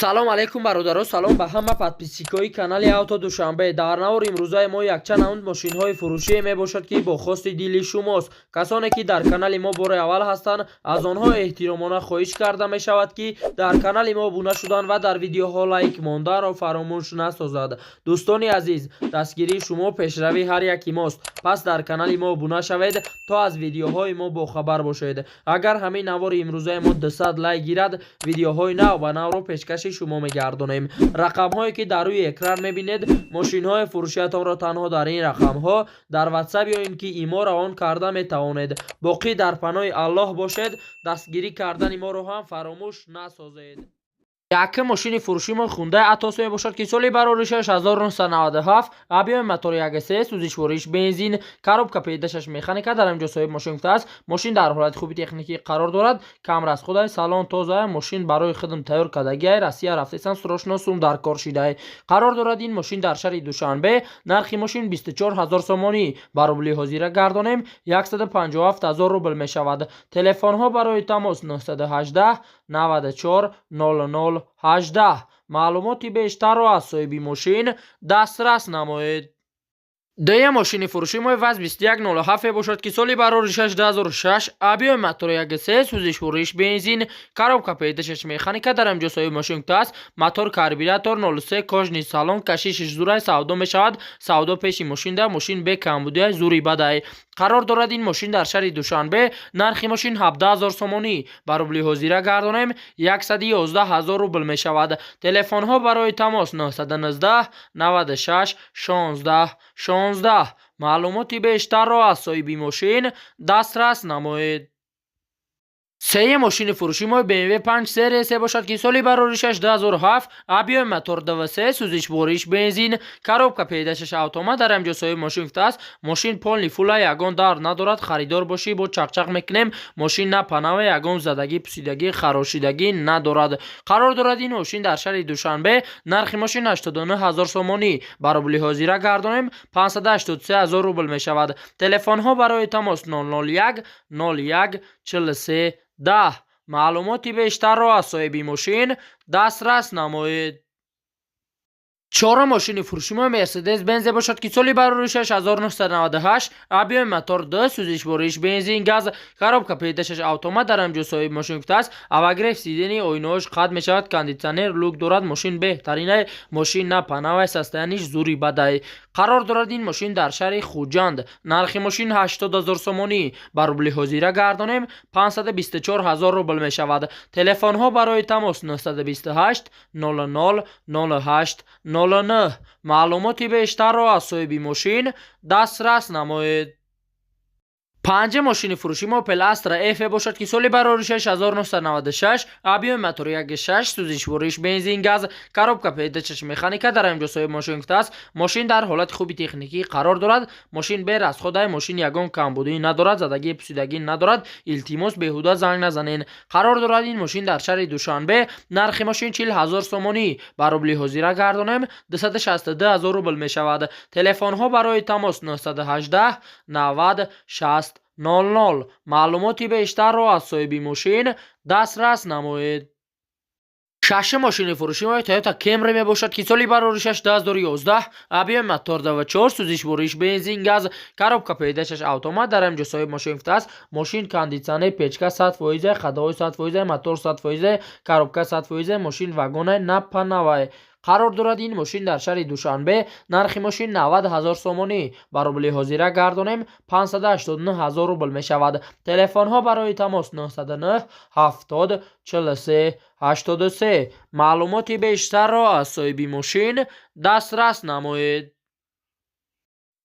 Салом алейкум, бародаро, салом ба ҳама подписчикои канали Авто Душанбе. Дар навори имрӯзаи мо якчанд намуд мошинҳои фурӯшие мебошад, ки бо хости дили шумост. Касоне ки дар канали мо бори аввал ҳастанд, аз онҳо эҳтиромона хоҳиш карда мешавад, ки дар канали мо обуна шудан ва дар видеоҳо лайк монданро фаромӯш насозад. Дӯстони азиз, дастгирии шумо пешравии ҳар яки мост, пас дар канали мо обуна шавед, то аз видеоҳои мо бохабар бошед. Агар ҳамин навори имрӯзаи мо 200 лайк гирад, видеоҳои нав ба навро пешкаши шумо мегардонем. Рақамҳое ки дар рӯи экран мебинед, мошинҳои фурӯшиятонро танҳо дар ин рақамҳо дар Ватсап ё ин ки Имо равон карда метавонед. Боқӣ дар паноҳи Аллоҳ бошед, дастгирӣ кардани моро ҳам фаромӯш насозед. Якум мошини фурӯши мо Хундай Атос мебошад, ки соли бароришаш 1997, объёми мотори 1.3, сӯзишвориш бензин, коробка ПД6 механика. Дар инҷо соҳиби мошин гуфтааст, мошин дар ҳолати хуби техникӣ қарор дорад, камрасходай, салон тоза, мошин барои хидм тайёр кардагиай, Россия рафтесан, срочно сум дар кор шидай. Қарор дорад ин мошин дар шаҳри Душанбе. Нархи мошин 24 ҳазор сомонӣ, ба рубли ҳозира гардонем, 157 ҳазор рубл мешавад. Телефонҳо барои тамос 918 94 00 18. Маълумоти бештарро аз соҳиби мошин дастрас намоед. Дуюм мошини фурӯши мо ВАЗ 2107 мебошад, ки соли бароришаш 2006, объёми мотори 1.3, сӯзишвориш бензин, коробка ПД6 механика. Дар инҷо соҳиби мошин гуфтааст, мотор карбюратор 03, кожаный салон, кашишиш зурай, савдо мешавад, савдо пеши мошинда, мошин бе камбудиай, зури бадай. Қарор дорад ин мошин дар шаҳри Душанбе. Нархи мошин 17 ҳазор сомонӣ, ба рубли ҳозира гардонем, 111 ҳазор рубл мешавад. Телефонҳо барои тамос 919 96 16 16. Маълумоти бештарро аз соҳиби мошин дастрас намоед. Сеюм мошини фурӯши мо BMW 5 Series бошад, ки соли бароришаш 2007, объёми мотор 2.3, сӯзишвориш бензин, коробка ПД6 автомат. Дар ҳамҷо соҳиби мошин гуфтааст, мошин полный фулла, ягон дард надорад, харидор бошӣ, бо чақчақ мекунем. Мошин на панава, ягон задагӣ, пусидагӣ, харошидагӣ надорад. Қарор дорад ин мошин дар шаҳри Душанбе. Нархи мошин 89 ҳазор сомонӣ, ба рубли ҳозира гардонем, 583 ҳазор рубл мешавад. Телефонҳо барои тамос 001 01 43 10. Маълумоти бештарро аз соҳиби мошин дастрас намоед. Чорум мошини фурӯши мо Мерседес Бензе бошад, ки соли бароришаш 1998, объёми мотор 2, сӯзишвориш бензин, газ, коробка ПД6 автомат. Дар ҳамҷо соҳиби мошин гуфтааст, обогрев сидений, оинаҳош қат мешавад, кондитсионер, люк дорад, мошин беҳтаринай, мошин на панавай, состояниш зури бадай. Қарор дорад ин мошин дар шаҳри Хуҷанд. Нархи мошин 80 ҳазор сомонӣ, ба рубли ҳозира гардонем, 524 ҳазор рубл мешавад. Телефонҳо барои тамос 928 00 08 09. Маълумоти бештарро аз соҳиби мошин дастрас намоед. Панҷум мошини фурӯши мо Opel Astra F бошад, ки соли бароришаш 1996, объёми мотори 1.6, сӯзишвориш бензин, газ, коробка ПД6 механика. Дар ҳамҷо соҳиби мошин гуфтааст, мошин дар ҳолати хуби техникӣ қарор дорад, мошин берасходай, мошин ягон камбудӣ надорад, задагӣ, пусидагӣ надорад, илтимос, беҳуда занг назанен. Қарор дорад ин мошин дар шаҳри Душанбе. Нархи мошин 40 ҳазор сомонӣ, ба рубли ҳозира гардонем, 262 ҳазор рубл мешавад. Телефонҳо барои тамос 918 90 60 00. Маълумоти бештарро аз соҳиби мошин дастрас намоед. Шашум мошини фурӯши мо Toyota Camry мебошад, ки соли бароришаш 2011, объёми мотор 2.4, сӯзишвориш бензин, газ, коробка ПД6 автомат. Дар ҳамҷо соҳиби мошин гуфтааст, мошин кондитсионер, печка 100%, ходовой 100%, мотор 100%, коробка 100%, мошин вагонай, на панавай. Қарор дорад ин мошин дар шаҳри Душанбе. Нархи мошин 90 ҳазор сомонӣ, ба рубли ҳозира гардонем, 589 ҳазор рубл мешавад. Телефонҳо барои тамос 909 70 43 83. Маълумоти бештарро аз соҳиби мошин дастрас намоед.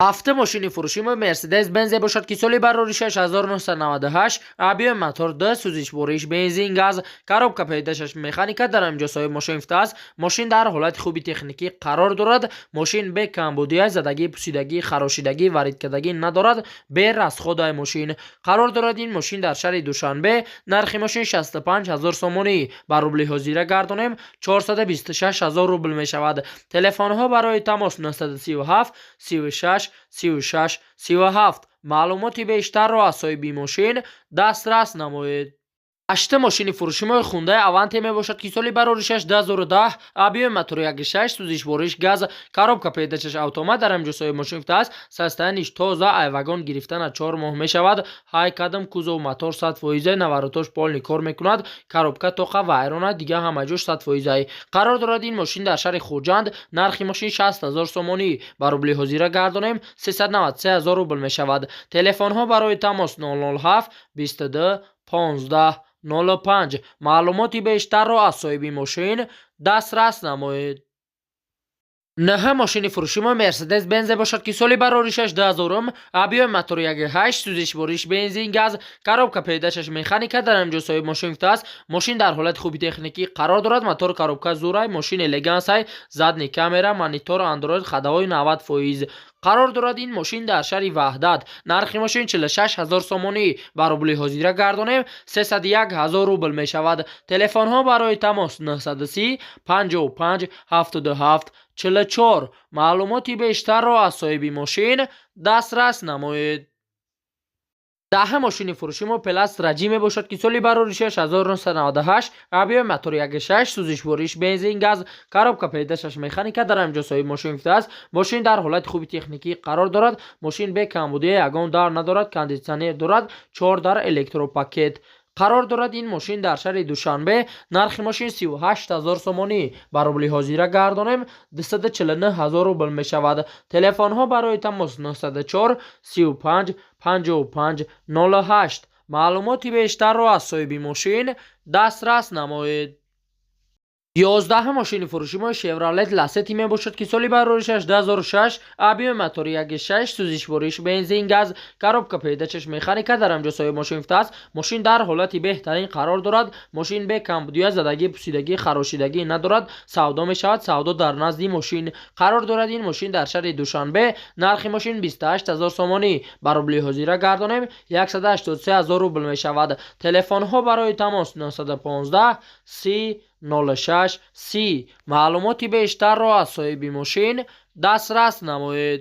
Ҳафтум мошини фурӯши мо Мерседес Бензе бошад, ки соли бароришаш 1998, объёми мотор 2, сӯзишвориш бензин, газ, коробка ПД6 механика. Дар ҳамҷо соҳиби мошин гуфтааст, мошин дар ҳолати хуби техникӣ қарор дорад, мошин бе камбудия, задагӣ, пусидагӣ, харошидагӣ, варидкардагӣ надорад, бе расходай мошин. Қарор дорад ин мошин дар шаҳри Душанбе. Нархи мошин 65 ҳазор сомонӣ, ба рубли ҳозира гардонем, 426 ҳазор рубл мешавад. Телефонҳо барои тамос 937 36 36 37. Маълумоти бештарро аз соҳиби мошин дастрас намоед. Ҳаштум мошини фурӯши мо Хундай Аванте мебошад, ки соли бароришаш 2010, объёми мотори 1,6, сӯзишвориш газ, коробка передачаш автомат. Дар ҳамин ҷо соҳиби мошин гуфтааст, состояниш тоза, ай вагон гирифтана 4 моҳ мешавад. Ҳай кадам, кузов, мотор 100%, наворотош полный кор мекунад, коробка тоқа вайрона, дига ҳама ҷош 100%. Қарор дорад ин мошин дар шаҳри Хуҷанд. Нархи мошин 60 000 сомонӣ, ба рубли ҳозира гардонем, 393 000 рубл мешавад. Телефонҳо барои тамос 007 22 15 05. Маълумоти бештарро аз соҳиби мошин дастрас намоед. Нӯҳум мошини фурӯши мо Мерседес Бензе бошад, ки соли бароришаш 2000-ум, объёми мотори 1,8, сӯзишвориш бензин, газ, коробка передачаш механика. Дар ҳамин ҷо соҳиби мошин гуфтааст, мошин дар ҳолати хуби техникӣ қарор дорад, мотор, коробка зурай, мошин элегансай, задний камера, монитор андроид, ходовой 90%. Қарор дорад ин мошин дар шаҳри Ваҳдат. Нархи мошин 46 ҳазор сомонӣ, ба рубли ҳозира гардонем, 301 ҳазор рубл мешавад. Телефонҳо барои тамос 930 55 77 44. Маълумоти бештарро аз соҳиби мошин дастрас намоед. Даҳум мошини фурӯши мо Опел Астра Ҷи мебошад, ки соли бароришаш 1998, объёми мотори 1,6, сӯзишвориш бензин, газ, коробка передачаш механика. Дар ҳамин ҷо соҳиби мошин гуфтааст, мошин дар ҳолати хуби техникӣ қарор дорад, мошин бе камбудия, ягон дар надорад, кондитсионер дорад, чор дар, электропакет. Қарор дорад ин мошин дар шаҳри Душанбе. Нархи мошин 38 ҳазор сомонӣ, ба рубли ҳозира гардонем, 249 ҳазор рубл мешавад. Телефонҳо барои тамос 904 35 55 08. Маълумоти бештарро аз соҳиби мошин дастрас намоед. 11-ум мошини фурӯши мо Шевролет Ласети мебошад, ки соли бароришаш 2006, объёми мотори 1,6, сӯзишвориш бензин, газ, коробка передачаш механика. Дар ҳамҷо соҳиби мошин гуфтааст, мошин дар ҳолати беҳтарин қарор дорад, мошин бе камбудия, задагӣ, пусидагӣ, харошидагӣ надорад, савдо мешавад, савдо дар назди мошин. Қарор дорад ин мошин дар шаҳри Душанбе. Нархи мошин 28 ҳазор сомонӣ, ба рубли ҳозира гардонем, 183 ҳазор рубл мешавад. Телефонҳо барои тамос 915 30 06 30. Маълумоти бештарро аз соҳиби мошин дастрас намоед.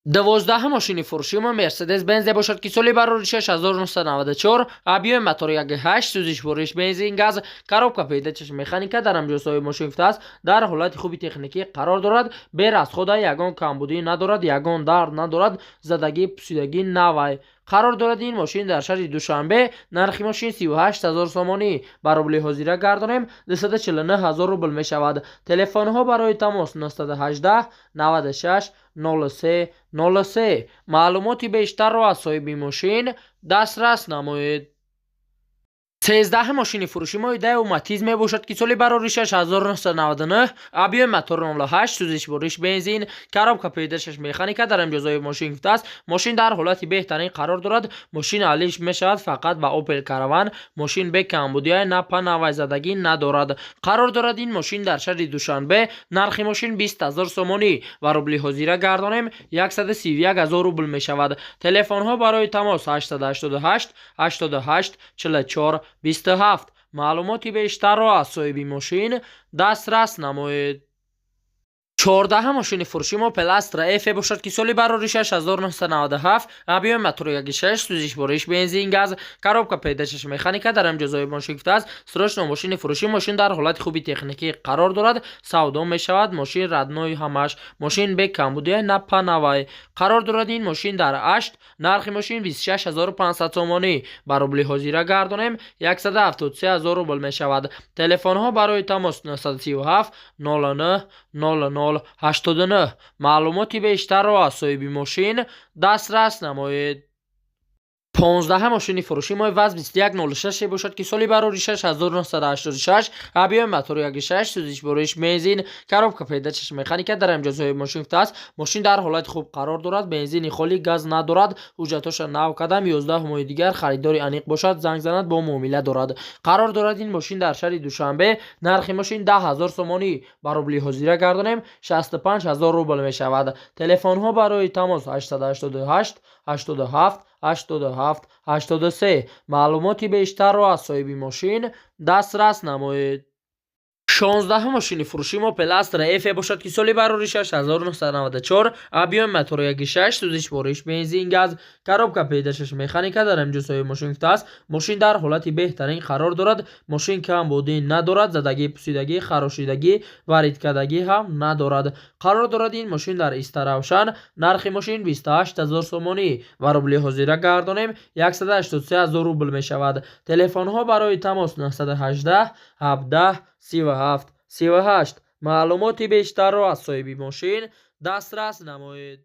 12-ум мошини фурӯши мо Мерседес Бензе бошад, ки соли бароришаш 1994, объёми мотори 1,8, сӯзишвориш бензин, газ, коробка передачаш механика. Дар ҳамҷо соҳиби мошин гуфтааст, дар ҳолати хуби техникӣ қарор дорад, бе расхода, ягон камбудӣ надорад, ягон дард надорад, задагӣ, пусидагӣ навай. Қарор дорад ин мошин дар шаҳри Душанбе. Нархи мошин 38 ҳазор сомонӣ, ба рубли ҳозира гардонем, 249 ҳазор рубл мешавад. Телефонҳо барои тамос 918 96 03 03. Маълумоти бештарро аз соҳиби мошин дастрас намоед. 13-ум мошини фурӯши мо Даеу Матиз мебошад, ки соли бароришаш 1999, объёми мотор 08, сӯзишвориш бензин, коробка передачаш механика. Дар ҳамҷо соҳиби мошин гуфтааст, мошин дар ҳолати беҳтарин қарор дорад, мошин алиш мешавад фақат ба Опел Караван, мошин бе камбудия, на па навайзадагӣ надорад. Қарор дорад ин мошин дар шаҳри Душанбе. Нархи мошин 20 ҳазор сомонӣ, ба рубли ҳозира гардонем, 131 ҳазор рубл мешавад. Телефонҳо барои тамос 888 88 44 27. Маълумоти бештарро аз соҳиби мошин дастрас намоед. 14-ум мошини фурӯши мо Опел Астра Ф бошад, ки соли бароришаш 1997, объёми мотори 1,6, сӯзишвориш бензин, газ, коробка передачаш механика. Дар ҳамҷо соҳиби мошин гуфтааст, срочно мошини фурӯшӣ, мошин дар ҳолати хуби техникӣ қарор дорад, савдо мешавад, мошин родной, ҳамаш мошин бе камбудия, на па навай. Қарор дорад ин мошин дар Ашт. Нархи мошин 26 500 сомонӣ, ба рубли ҳозира гардонем, 173 ҳазор рубл мешавад. Телефонҳо барои тамос 937 09 00 89. Маълумоти бештарро аз соҳиби мошин дастрас намоед. 15-ум мошини фурӯши мо ВАЗ 2106 бошад, ки соли бароришаш 1986, объёми мотори 1,6, сӯзишвориш бензин, коробка передачаш механика. Дар ҳамҷо соҳиби мошин гуфтааст, мошин дар ҳолати хуб қарор дорад, бензини холӣ, газ надорад, ҳуҷҷатҳоша нав кардам, 11 моҳи дигар. Харидори аниқ бошад, занг занад, бо муомила дорад. Қарор дорад ин мошин дар шаҳри Душанбе. Нархи мошин 10 ҳазор сомонӣ, ба рубли ҳозира гардонем, 65 ҳазор рубл мешавад. Телефонҳо барои тамос 888 87 87 83. Маълумоти бештарро аз соҳиби мошин дастрас намоед. 16-ум мошини фурӯши мо Опел Астра F бошад, ки соли бароришаш 1994, объёми мотори 1,6, сӯзишвориш бензин, газ, коробка ПД6 механика. Дар ҳамин ҷо соҳиби мошин гуфтааст, мошин дар ҳолати беҳтарин қарор дорад, мошин камбудӣ надорад, задагӣ, пусидагӣ, харошидагӣ, варидкардагӣ ҳам надорад. Қарор дорад ин мошин дар Истаравшан. Нархи мошин 28 000 сомонӣ ва рубли ҳозира гардонем, 183 000 рубл мешавад. Телефонҳо барои тамос 918 17 37 38. Маълумоти бештарро аз соҳиби мошин дастрас намоед.